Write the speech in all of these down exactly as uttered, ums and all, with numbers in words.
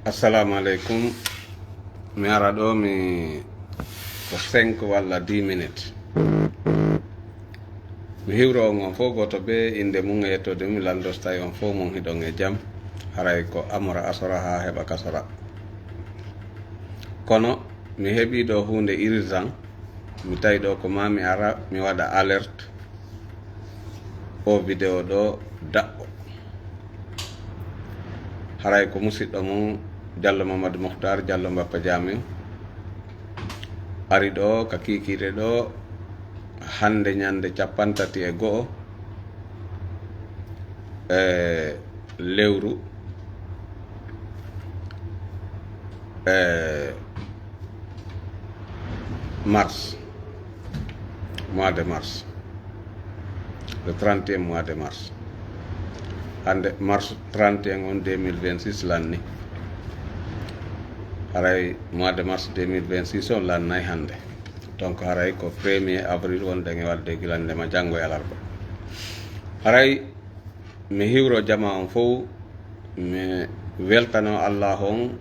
Assalamu aleykum. Mi ara ɗo mi ko cinq walla dix minutes. Mi hiwro on on fof gooto bee innde mum e yettoode mum, mi lanndostay on fof mon hiɗon e jam. Haray ko amora asora haa heɓa kasora. Kono mi heɓii ɗo huunde urgent. Mi tawi ɗo ko maa mi ara mi waɗa alerte. O video ɗo daɓɓo. Haray ko musiɗɗo mon Jallo Mamadou Mokhtar Jallo Mbappa Jaamin ari ɗo ka kiikiiɗe ɗo hannde ñannde cappanɗe tati e go'o e lewru e mars, mois de mars, le trente et un mois de mars. Hannde mars trente et un on deux mille vingt-six lanni. Haray mois de mars deux mille vingt-six on lannay hannde. Donc haray ko premier avril wonɗen e waɗde gila ndema janngo e alarba. Haray mi hiwro jama on fof, mi weltano Allah on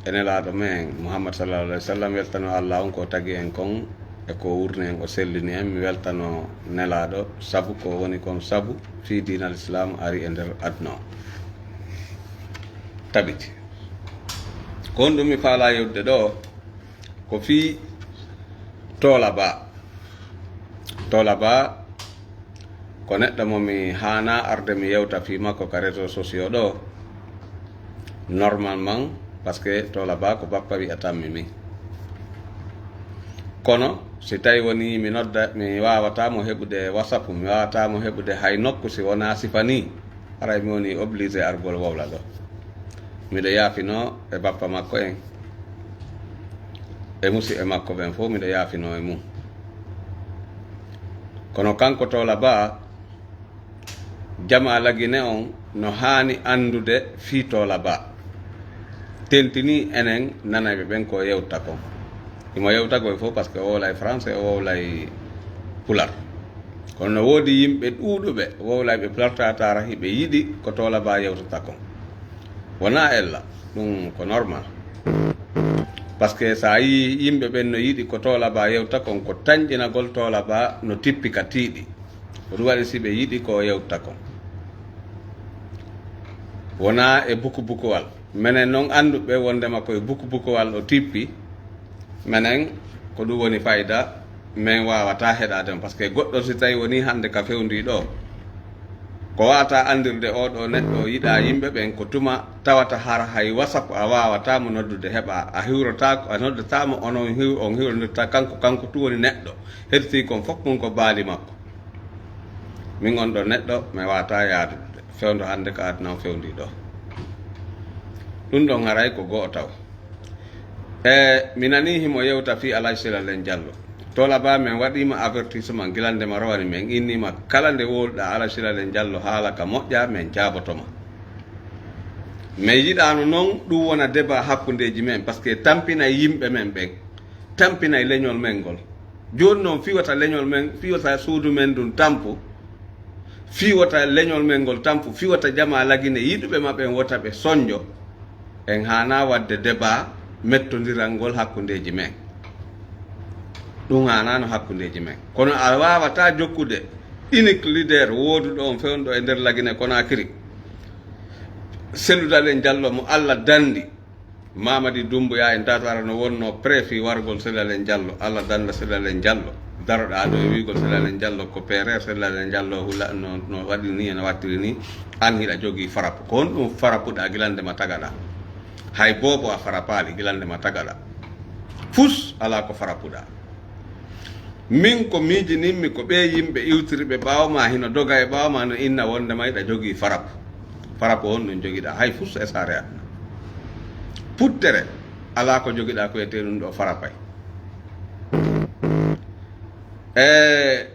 e nelaaɗo men Muhammad sallallahu alaihi wasallam, weltano Allah on ko tagi en kon e ko wurni en, o sellini en. Mi weltano nelaaɗo sabu ko woni kon sabu fii diinal Islam ari e nder aduna o. Tabiti. Ko honɗum mi faalaa yewtude ɗo? Ko fii Toola Ba. Toola Ba ko neɗɗo mo mi haanaa arde mi yewta fii makko ka réseaux sociaux ɗo. Normalement, parce que Toola Ba ko bappa wi'atammi min. Kono si tawi woni mi nodda, mi waawataa mo heɓude WhatsApp, mi waawataa mo heɓude hay nokku si wonaa sifa nii. Haray mi woni obligé argol wowla ɗo. Miɗo yaafinoo e bappa makko en, e musiɓɓe makko ɓen fof, miɗo yaafinoo e mum. Kono kanko Toola Ba, jamaa Lagine on no haani anndude fii Toola Ba. Tentinii enen nanayɓe ɓen ko yewta kon. Himo yewta koye fof parce que o wowlay français, o wowlay pular. Kono no woodi yimɓe ɗuuɗuɓe wowlayɓe pular taataara hiɓe yiɗi ko Toola Ba yewtata kon. Wonaa ella, ɗum ko normal. Parce que so a yii yimɓe ɓen no yiɗi ko Toola Ba yewta kon, ko tanƴinagol Toola Ba no tippi ka tiiɗi. Ko ɗum waɗi si ɓe yiɗi ko o yewta kon. Wonaa e bukubukuwal. Menen non annduɓe wondema ko e bukubukuwal o tippi, menen ko ɗum woni fayda, men waawataa heɗaade mo. Parce que goɗɗo si tawi wonii hannde ka fewndii ɗo, ko waawataa anndirde oo ɗoo neɗɗo o yiɗaa yimɓe ɓen, ko tuma tawata hara hay WhatsApp a waawataa mo noddude heɓaa, a hiwrotaako, a noddataa mo, onon hiw-, on hiwrondirta kanko, kanko tun woni neɗɗo. Heddii kon fof mum ko baali makko. Min on ɗoo neɗɗo, mi waawataa yaadude. Fewndo hannde ka aduna on fewndii ɗo. Ɗum ɗon haray ko go'o taw. E, mi nanii himo yewta fii Alhaji Sila Len Jallo. Toola Ba, men waɗiima avertissement gila nde ma rowani, men inniima kala nde wowluɗaa Alhaji Sila Len Jallo haala ka moƴƴa, men jaaboto ma. Men yiɗaano non ɗum wona débat hakkundeeji men, parce que tampinay yimɓe men ɓen, tampinay leñol men ngol. Jooni non fii wota leñol men, fii wota suudu men ndun tampu, fii wota leñol men ngol tampu, fii wota jamaa Lagine yiɗuɓe ma ɓen wota ɓe sonjo. En haanaa waɗde débat mettondiral ngol hakkundeeji men. Ɗum haanaano hakkundeeji men. Kono a waawataa jokkude unique leader wooduɗo on fewndo e nder Lagine Conakry, Cellou Dalein Diallo mo Allah danndi. Mamadi Doumbouya en tataara no wonno préfet wargol Cellou Dalein Diallo, Allah dannda Cellou Dalein Diallo. Daroɗaa ɗo e wi'ugol Cellou Dalein Diallo ko peereer, Cellou Dalein Diallo hula no, no waɗi ni, no wattiri ni, an hiɗa jogii farapu. Ko honɗum farapuɗaa gila nde ma tagaɗaa? Hay boobo a farapaali gila nde ma tagaɗaa. Fus alaa ko farapuɗaa. Min ko miijinimmi ko ɓee yimɓe iwtiriɓe ɓaawo ma, hino doga e ɓaawo ma, no inna wonde ma hiɗa jogii farapu. Farapu honɗum jogiɗaa? Hay fus e saare aduna. Puttere alaa ko jogiɗaa ko etee ɗum ɗo farapay. E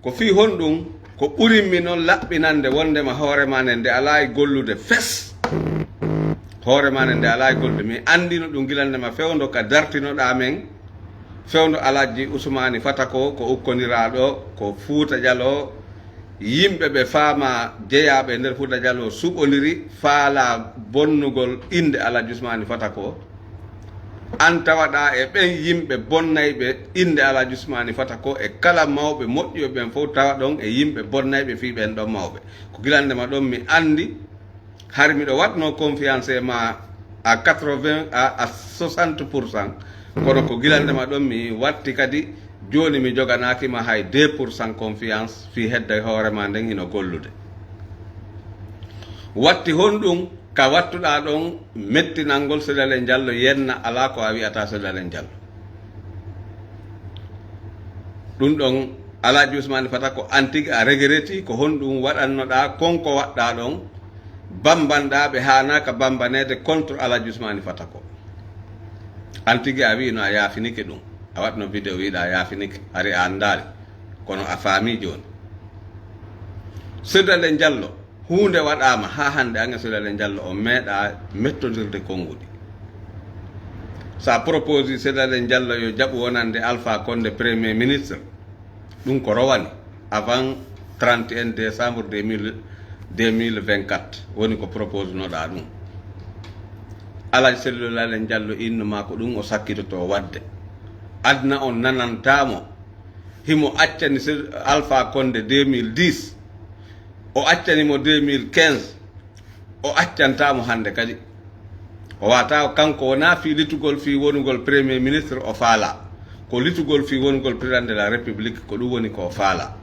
ko fii honɗum? Ko ɓurimmi non laɓɓinande wondema hoore ma nden nde alaa e gollude fes. Hoore ma nden nde alaa e gollude. Mi anndino ɗum gila nde ma fewndo ka dartinoɗaa men. Fewndo Alhaji Usmaani Fata ko, ko ukkondiraaɗo, ko Fuuta Jaloo, Yimɓe ɓe faamaa jeyaaɓe e nder Fuuta Jaloo suɓondiri faalaa bonnugol innde Alhaji Usmaani Fata ko. An tawaɗaa e ɓen yimɓe bonnayɓe innde Alhaji Usmaani Fata ko e kala mawɓe moƴƴuɓe ɓen fof tawa ɗon e yimɓe bonnayɓe fii ɓen ɗon mawɓe. Ko gilannde ma ɗon mi anndi hari miɗo waɗnoo confiance e ma à quatre-vingts à, à soixante pour cent. Kono ko gilannde ma ɗon mi watti kadi jooni mi joganaaki ma hay deux pour cent confiance fii hedde hoore ma nden hino gollude. Watti honɗum ka wattuɗaa ɗon mettinangol Seydi Alhaji Jallo yenna alaa ko a wi'ata Seydi Alhaji Jallo? Ɗum ɗon Alhaji Usmaani Fata ko an tigi a regretti ko honɗum waɗannoɗaa kon ko waɗɗaa ɗon? Bambanɗaa ɓe haanaaka bambaneede contre Alhaji Usmaani Fata ko. An tigi a wi'ino a yaafinike ɗum. A waɗno video wi'ɗa a yaafinike. Hari a anndaali. Kono a faamii jooni. Seydi Alhaji Jallo, huunde waɗaama haa hannde an e Seydi Alhaji Jallo on meeɗaa mettondirde konnguɗi. So a proposii Seydi Alhaji Jallo yo jaɓu wonande Alpha Condé premier ministre, ɗum ko rowani avant trente et un décembre deux mille, deux mille vingt-quatre woni ko proposunoɗaa ɗum. Alhaji Seydi Alhaji Jallo innu ma ko ɗum o sakkitotoo waɗde. Aduna on nanantaa mo. Himo accani Seydi Alpha Condé deux mille dix, o accani mo deux mille quinze, o accantaa mo hannde kadi. O wata kanko wonaa fii litugol fii wonugol premier ministre o faalaa. Ko litugol fii wonugol président de la république ko ɗum woni ko o faalaa.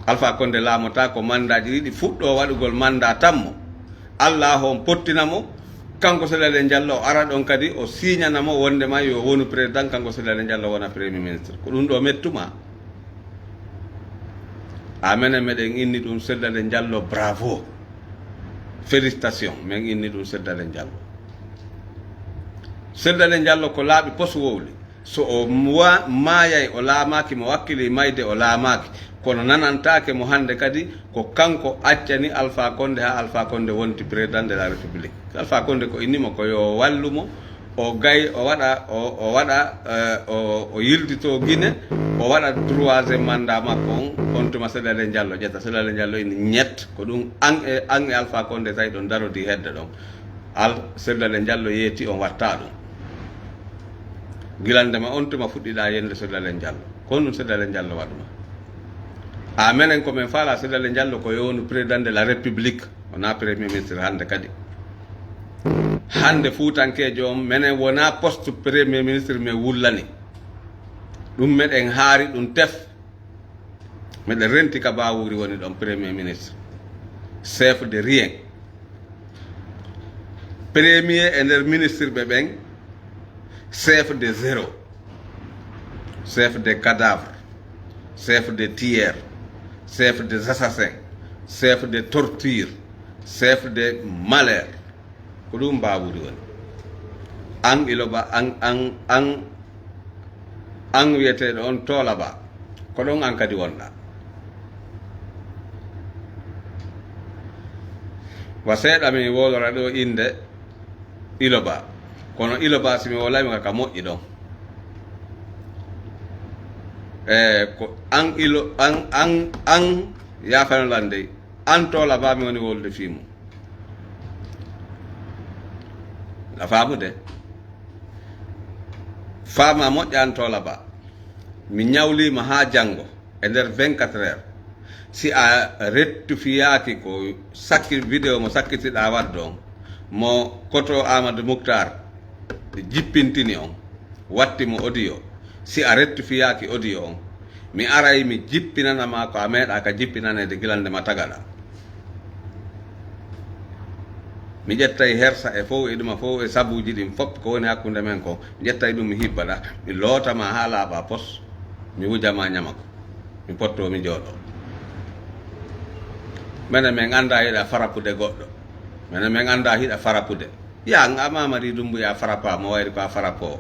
Alpha Condé laamotaa ko mandaaji ɗiɗi fuɗɗoo waɗugol mandat tammo. Alla on pottina mo, kanko Seydi Alhaji Jallo o ara ɗon kadi o siiñana mo wonde ma yo wonu président, kanko Seydi Alhaji Jallo wona premier ministre. Ko ɗum ɗo mettuma. A menen meɗen inni ɗum Seydi Alhaji Jallo, bravo. Félicitation, men inni ɗum Seydi Alhaji Jallo. Seydi Alhaji Jallo ko laaɓi pos wowli. So o wa-, maayay o laamaaki, mo wakkili mayde o laamaaki. Kono nanantaake mo hannde kadi ko kanko accani Alpha Condé haa Alpha Condé wonti président de la république. Alpha Condé ko inni mo ko yo wallu mo, o gay, o waɗa, o, o waɗa, eh, o, o yildito Guinée, o waɗa troisième mandat makko on, on tuma Seydi Alhaji Jallo ƴetta. Seydi Alhaji Jallo inni ñett, ko ɗum an e, an e Alpha Condé tawi ɗon darodi hedde ɗon. Al, Seydi Alhaji Jallo yeeti on watta ɗum. Gilande ma on tuma fuɗɗiɗa yende Seydi Alhaji Jallo. Ko ɗum Seydi Alhaji Jallo waɗuma. A menen ko men faala Seydi Alhaji Jallo ko yo wonu président de la république. Wona premier ministre hannde kadi. Hannde fuutankeejo on, menen wona poste premier ministre men wullani. Ɗum meɗen haari ɗum tef. Meɗen renti ka Bawuri woni ɗon premier ministre. Chef de rien. Premier e nder ministre ɓe ɓen, chef de zéro. Chef de cadavre. Chef de tiers. Chef des assassins. Chef de torture. Chef de malheur. Ko ɗum Bawuri woni. An Iloba, an, an, an, an wiyeteeɗo on Toola Ba. Ko ɗon an kadi wonɗa. Wa seeɗa mi wolora ɗo innde Iloba. Kono Iloba si mi wolay mi ka moƴƴi ɗon. E ko an Ilo, an, an, an, yaafano lan dey. An Toola Ba mi woni wolude fii mum. A faamude? Faama moƴƴa an Toola Ba. Mi ñawliima haa janngo e nder vingt-quatre heures. Si a rectifiyaaki ko sakki, video mo sakkitiɗaa waɗde on, mo koto Amadou Mouctar jippintini on, watti mo audio. Si a rectifiyaaki audio on, mi aray mi jippinana ma ko a meeɗa ka jippinaneede gila nde ma tagaɗa. Mi ƴettay hersa e fow e ɗuma fow e sabuuji ɗin fop ko woni hakkunde men ko. Mi ƴettay ɗum mi hibbaɗa, mi loota ma haa laaɓa pos, mi wuja ma ñamako, mi potto mi jooɗo. Menen men annda hiɗa farapude goɗɗo. Menen men annda hiɗa farapude. Ya nga Mamadi Doumbouya farapa mo wayri ko a farapo.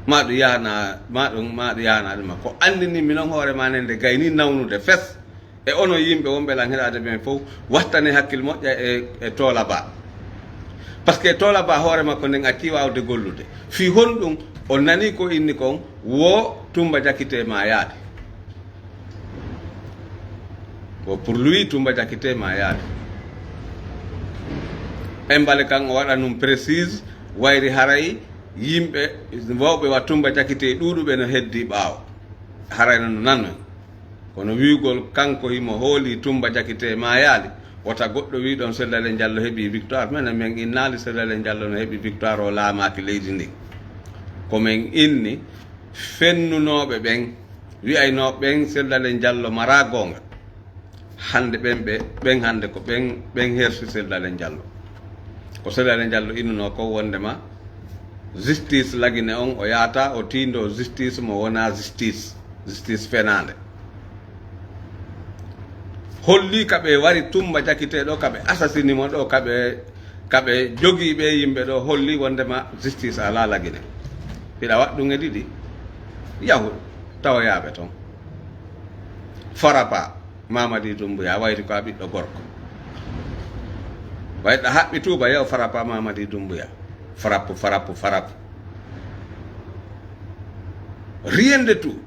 Ma ɗum yahana, ma ɗum, ma ɗum yahana ɗum. Ko anndini mi non hoore ma nen nde gayni nawnude fes. E onon yimɓe wonɓe lan heɗaade ɓen fow, wattane hakkil moƴƴa e, e Toola Ba. Parce que Toola Ba hoore makko nden accii waawde gollude. Fii honɗum o nani ko inni kon, wo Tumba Jakite ma yaade. Ko pour lui, Tumba Jakite ma yaali. Embale kan o waɗa ɗum précise, wayri haray yimɓe wawɓe wa Tumba Jakite ɗuuɗuɓe no heddi ɓaawo. Haray no nanoy. Kono wi'ugol kanko himo hooli Tumba Jakite ma yaali, wota goɗɗo wi ɗon Seldalen Jallo heɓi victoire. Menen men innaali Seldalen Jallo no heɓi victoire, o laamaaki leydi ndi. Ko men inni fennunooɓe ɓen, wi'aynoo ɓen Seldalen Jallo maraa goonga. Hannde ɓen ɓe, ɓen hannde ko ɓen, ɓen hersi Seldalen Jallo. Ko Seldalen Jallo innunoo ko wondema justice Lagine on o yaata o tiindoo justice mo wonaa justice, justice fenaande. Holli ka ɓe wari Tumba Jakite ɗo, ka ɓe assassini mo ɗo, ka ɓe, ka ɓe jogii ɓe yimɓe ɗo, holli wondema justice alaa Lagine. Hiɗa waɗa ɗum e ɗiɗi, yahu tawoyaaɓe ton. Farapa. Mamadi Doumbouya, wayti ko a ɓiɗɗo gorko. Wayɗa haɓɓi Tuuba, yew farapa Mamadi Doumbouya. Farappu, farappu, farappu. Rien de tout.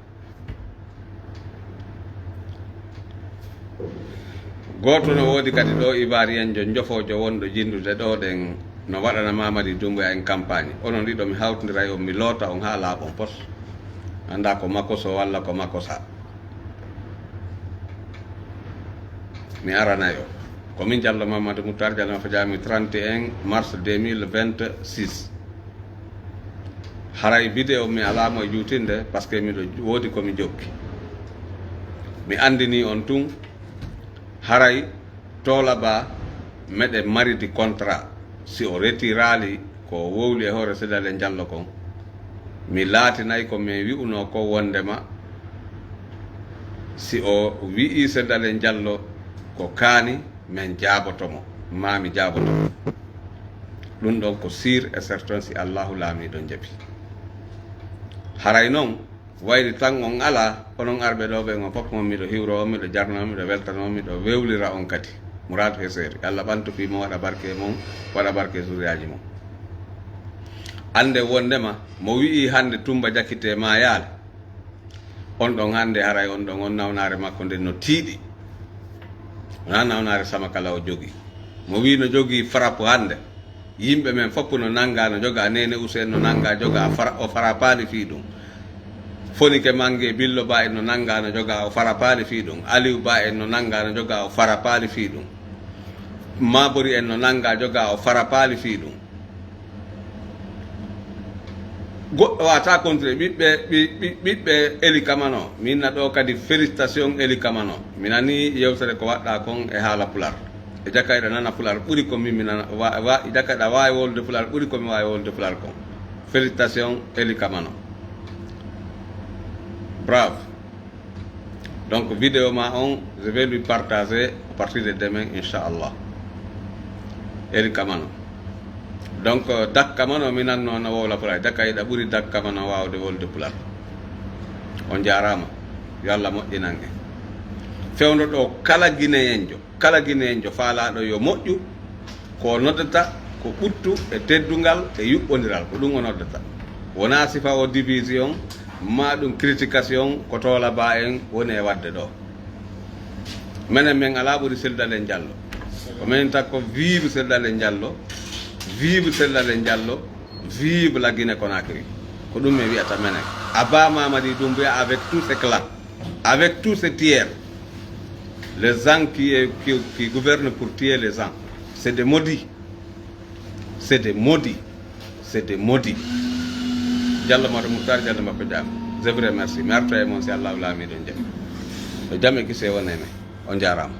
Gooto no woodi kadi ɗo Ivoirienjo njofoojo wonɗo jinndude ɗo ɗen no waɗana Mamadi Doumbouya en campagne. Onon ɗiɗo mi hawtindira e on, mi loota on haa laaɓon pos. Annda ko makoso walla ko makosa. Mi aranayo. Ko min Jallo Mamadou Moutar Jallo Mafa Jami, trente et un mars deux mille vingt-six. Haray vidéo mi alaa mo e juutinde, parce que miɗo woodi ko mi jokki. Mi anndini on tun, haray Toola Ba meɗe maridi contrat. Si o retiraali ko o wowli e hoore Seydalen Jallo kon, mi laatinay ko mi wi'unoo ko wondema si o wi'ii Seydalen Jallo ko kaani, men jaaboto mo, maa mi jaaboto mo. Ɗum ɗon ko sûr et certain si Allahu Laamiiɗo jaɓi. Haray non, wayri tan on alaa, onon arɓe ɗo ɓen on fof mon miɗo hiwro on, miɗo jarna on, miɗo weltana on, miɗo wewlira on kadi. Muraadu Heseeri, Allah ɓantu fii mon, waɗa barke e mon, waɗa barke e zuriyaaji mon. Annde wondema mo wi'ii hannde Tumba Jakite maayaali, on ɗon hannde haray on ɗon on nawnaare makko nden no tiiɗi. Wonaa nawnaare sama kala o jogii. Mo wi'i no jogii frappe hannde. Yimɓe men fof no nannga no joga, Neene Useen no nannga joga, o fara-, o farapaali fii ɗum. Fonike Mange Billo Ba en no nannga no joga, o farapaali fii ɗum. Aliou Ba en no nannga no joga, o farapaali fii ɗum. Mabori en no nannga joga, o farapaali fii ɗum. Goɗɗo waata contre ɓiɓɓe, ɓi-, ɓi-, ɓiɓɓe Eli Kamano. Min na ɗo kadi félicitation Eli Kamano. Mi nani yewtere ko waɗɗa kon e haala pular. E jaka eɗa nana pular ɓuri ko min mi nana, wa-, wa-, e jaka eɗa waawi wolude pular ɓuri ko mi waawi wolude pular kon. Félicitation Eli Kamano. Brave. Donc, vidéo ma on, je vais lui partager à partir de demain, inchallah. Eli Kamano. Donc, euh, Dak Kamano, mi nanno no wowla pular. Jaka eɗa ɓuri Dak Kamano waawde wolude pular. On jaaraama. Yo Allah moƴƴinan en. Fewndo ɗo kala Guinéenjo. Kala Guinéenjo faalaaɗo yo moƴƴu, ko o noddata ko ɓuttu e teddungal e yuɓɓondiral, ko ɗum o noddata. Wonaa sifa o division, maa ɗum critication ko Toola Ba en woni e waɗde ɗo. Menen men alaa ɓuri Seydalen Jallo. Ko menen takko vive Seydalen Jallo, vive Seydalen Jallo, vive la Guinée Conakry. Ko ɗum men wi'ata menen. Aba Mamadi Doumbouya avec tous ses clans. Avec tous ces tiers, les gens qui, qui, qui gouvernent pour tuer les gens, c'est des maudits. C'est des maudits. C'est des maudits. Jallo Maodo Moutar, Jallo Makko Jaam. Je vous remercie. Mi arto e mon si Allahu Laamiiɗo jaɓi. Yo jam e kise won e men. On jaaraama.